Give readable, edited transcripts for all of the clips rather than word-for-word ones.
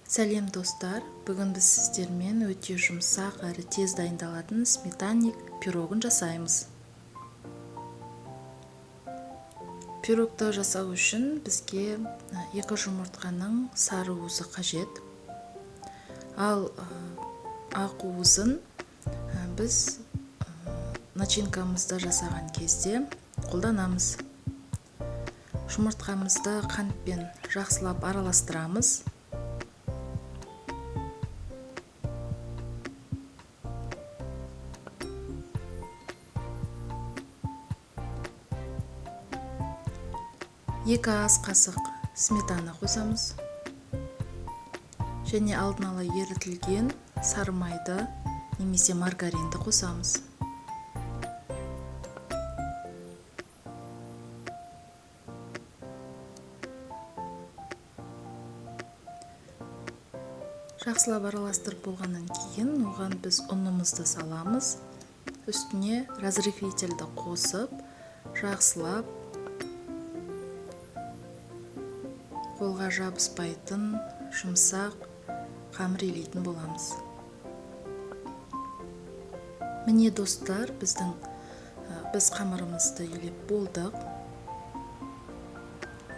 Сәлем, достар! Бүгін біз сіздермен өте жұмсақ әрі тез дайындалатын сметанник пирогын жасаймыз. Пирогты жасау үшін бізге 2 жұмыртқаның сары уызы қажет. Ал ақ уызын біз начинкамызды жасаған кезде қолданамыз. Жұмыртқамызды қантпен жақсылап араластырамыз. 2 ас қасық сметана қосамыз. Және алдын ала ерітілген сары майды немесе маргаринді қосамыз. Жақсылап араластырып болғаннан кейін оған біз ұнымызды саламыз. Үстіне разрыхлительді қосып, жақсылап қолға жабыспайтын жұмсақ қамыр илейтін боламыз. Міне, достар, біз қамырымызды илеп болдық.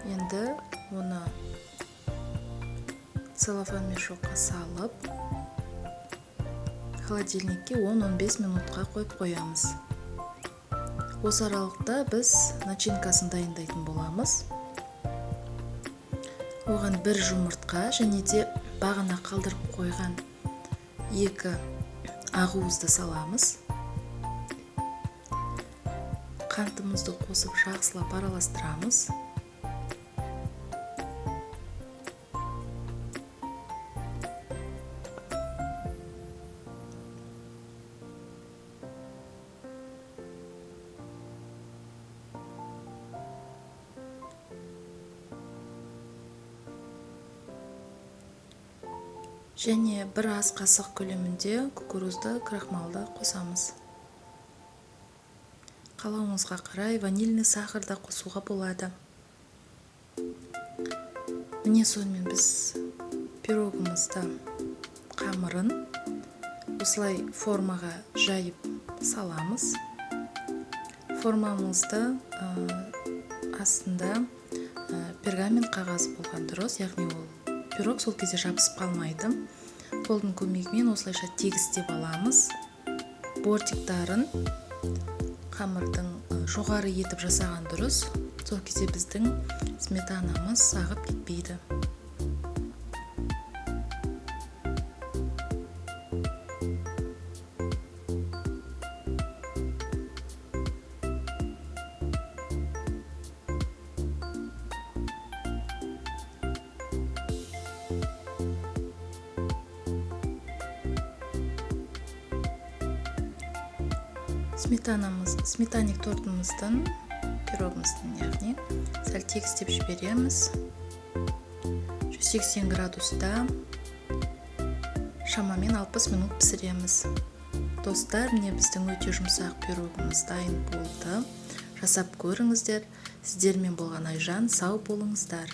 Енді оны целлофан мешокқа салып, холодильникке 10-15 минутқа қойып қоямыз. Осы аралықта біз начинкасын дайындайтын боламыз. Оған 1 жұмыртқа және де бағана қалдырып қойған 2 ақуызды саламыз. Қантымызды қосып жақсылап араластырамыз. Және 1 ас қасық көлемінде кукурузды крахмалды қосамыз. Қалауыңызға қарай ванильный сахар да қосуға болады. Міне, сонымен біз пирогымызды қамырын осылай формаға жайып саламыз. Формамызды астында пергамент қағаз болған дұрыс, яғни ол пирог сол кезде жабысып қалмайды. Қолдың көмегімен осылайша тегістеп аламыз. Бортиктарын қамырдың жоғары етіп жасаған дұрыс. Сол кезде біздің сметанамыз ағып кетпейді. Сметанник тортымыздың, пирогымыздың, яғни сәл тегістеп жібереміз. 180 градуста шамамен 60 минут пісіреміз. Достар, міне біздің өте жұмсақ пирогымыз дайын болды. Жасап көріңіздер. Сіздермен болған Айжан, сау болыңыздар.